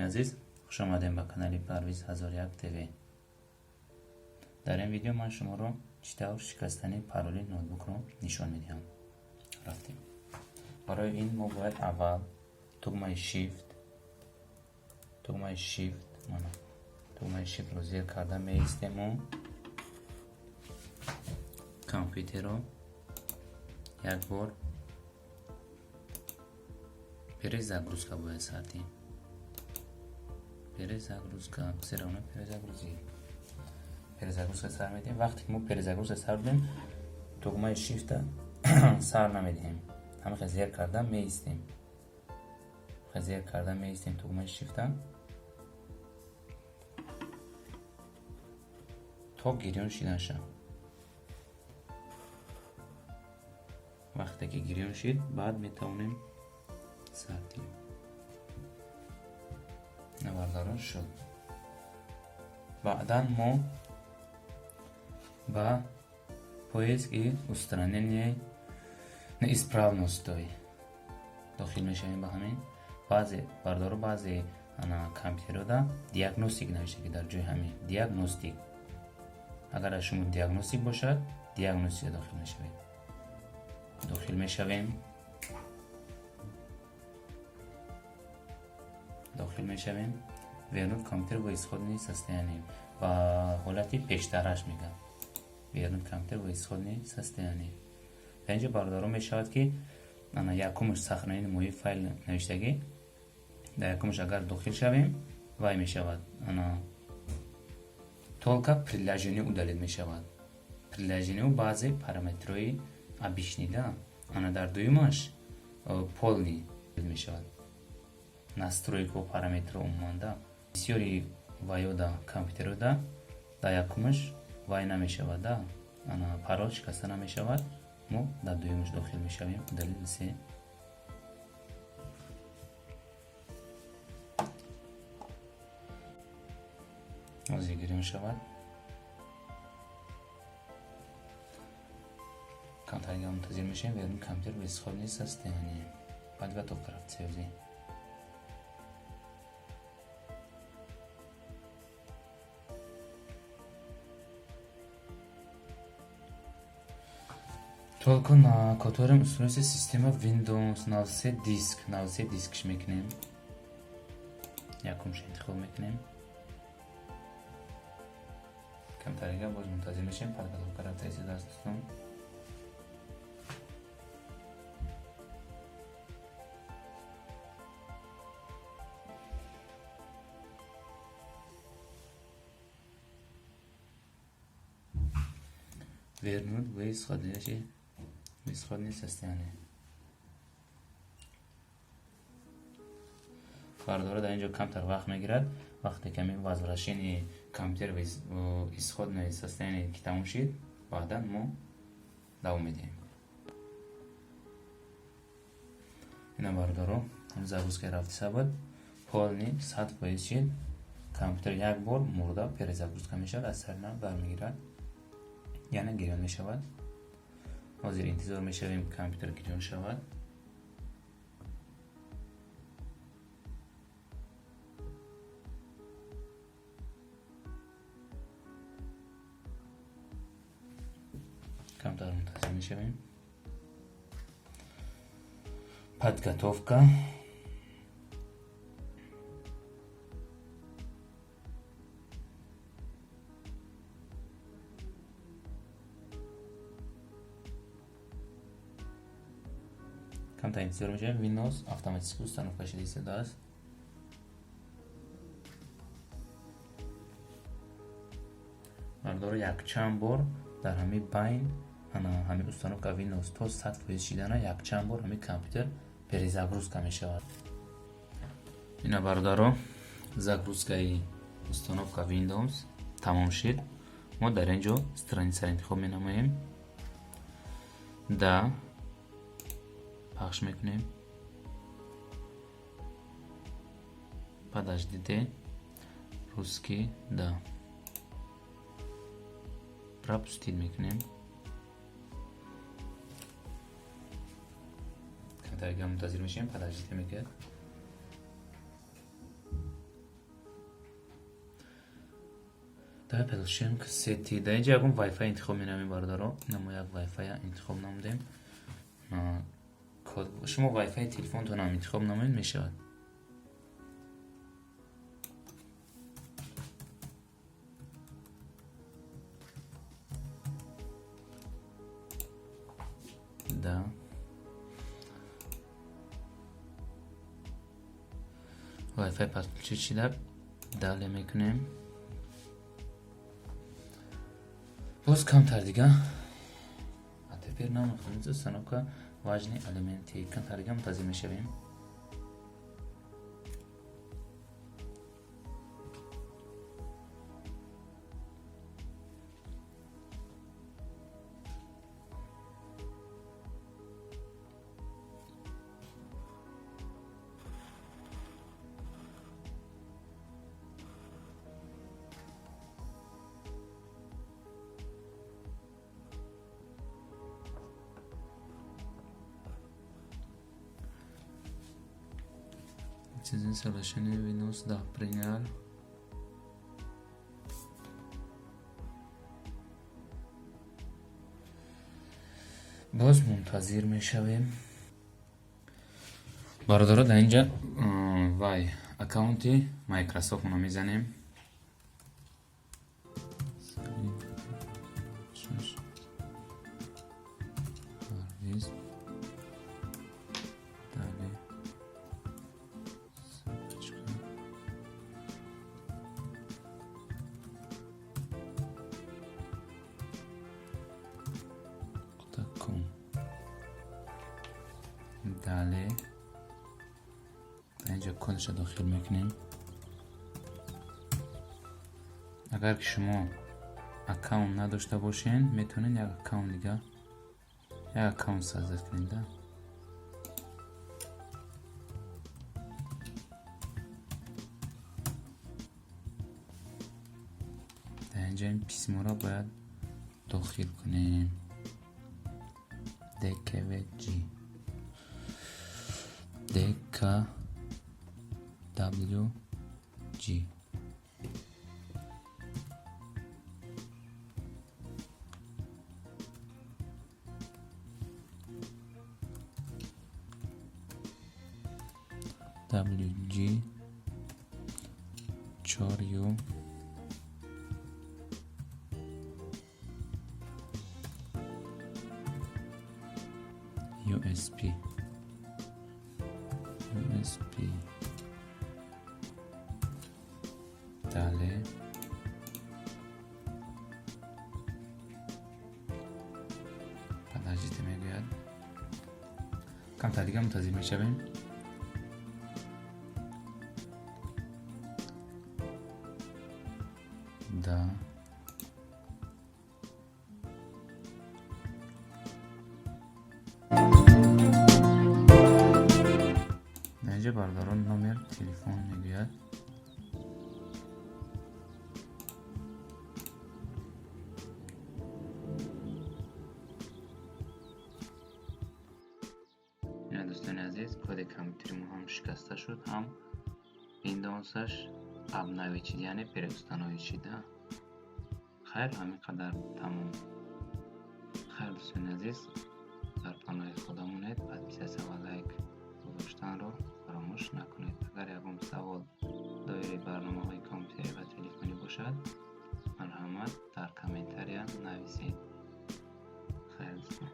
Азиз, хуш омадем ба канали Парвиз 1001 ТВ. Дар ин видео ман шуморо чӣ тавр шикастани пароли ноутбукро нишон медиҳам. Рафтем. Барои ин мо бояд аввал тугмаи Shift, мана тугмаи Shift-ро зер карда меистему компютерро як бор перезагрузка бояд сар диҳем. Перезагрузка, все равно перезагрузить. Перезагрузка сар медиҳем. Вақте ки мо перезагрузка сар додем, тугмаи Shift сар намедиҳем. Ҳамаха зер карда меистем. Зер карда меистем тугмаи Shift то гирён шидан шав. Вақте ки гирён шид, баъд метавонем сар диҳем. Навардарон шуд. Баъдан мо ба поиск и устранение неисправностей дохил мешавем. Ба ҳамин баъзе бардоро, баъзе компютерода диагностик навишта, ки дар ҷои ҳамин диагностик, агар аз шумо диагностик бошад, диагностика дохил мешавед. Дохил мешавем. Дохил мешавем. Вернуть компьютер в исходное состояние. Ба ҳолати пештараш мегӯям. Вернуть компьютер в исходное состояние. Дар инҷо, бародаро, мешавад, ки ана якумаш сохранение мои файл навиштагӣ. Дар якумаш агар дохил шавем, вай мешавад. Ана только приложение удалить мешавад. Приложение баъзе параметрҳои обычный да. Ана дар дуюмаш полный мешавад. Настройка параметрҳо умуман да. Бисёри ваёда компютерода дар якумаш вай намешавад да. Ана парол шикаста намешавад. Мо дар дуюмаш дохил мешавем. Удалить все. Ҳозир гирён шавад. Камтарига мунтазир мешавем. Вернуть компьютер в исходное состояние. Подготовка рафтсёзӣ. Только на котором устройстве система Windows на все диск, на все дискш мекунем. Якумш интихоб мекунем. Камтарига боз мунтазир мешавем. Подготовка рафта истодааст, дӯстон. Вернуть в исходное состояние. Бардора, дар инҷо камтар вақт мегирад. Вақте ки ҳамин возвращение компютер в исходное состояние ки тамом шид, баъдан мо давом медиҳем. Ина, бародаро, загрузка рафтиса буд. Полный 100% шид. Компютер як бор мурда перезагрузка мешавад, аз сари нав бармегирад. Яъне гирён мешавад. Ҳозир интизор мешавем, компютер гирён шавад. Камтар мунтазир мешавем. Подготовка. Камтар интизор мешавем. Windows автоматически установка шуда истодааст. Бардоро, якчанд бор дар ҳамин байн ана ҳамин установка Windows то 100% шидана якчанд бор ҳамин компютер перезагрузка мешавад. Ина, бародаро, загрузкаи установка Windows тамом шид. Мо дар ин ҷо страницаро интихоб менамоем. Да пахш мекунем. Подождите. Русский, да. Пропустить мекунем. Камтарига мунтазир мешавем. Подождите мегӯяд. Давай подключим к сети. Дар инҷа ягон Wi-Fi интихоб менамоем, бародаро. Мо як Wi-Fi интихоб намудем. Код шумо Wi-Fi телефонтонам интихоб намоед, мешавад. Да. Wi-Fi подключить шида, далее мекунем. Боз камтар дига. А теперь нам необходимо установка важные элементы. Камтар дига мунтазир мешавем. Installation Windows 10 принял. Боз мунтазир мешавем. Бародаро, дар инҷа вай аккаунти Microsoft мо мезанем. 6 Парвиз. Далее. Собачка. .com. Далее. Дар инҷа кодашро дохил мекунем. Агар ки шумо аккаунт надошта бошед, метавонед як аккаунт дига, як аккаунт создать кунед, да? Дар инҷа ин письморо бояд дохил кунем. DKVG DKWG WG 4 U USP USP. Далее. Подождите, мегӯяд. Камтар дига мунтазир мешавем. Да. Дар инҷа, бародарон, номер телефон мегӯяд. Ина, дӯстони азиз, коди компютери мо ҳам шикаста шуд, ҳам Windowsаш обновить шид, яъне переустановить шид. Хайр, ҳамин қадар тамом. Хайр, дӯстони азиз, дар паноҳи Худо монед, подписаться ва лайк гузоштанро фаромӯш накунед. Агар ягон савол доираи барномаҳои компютерӣ ва телефонӣ бошад, марҳамат, дар комментария нависед. Хайр, дӯстон.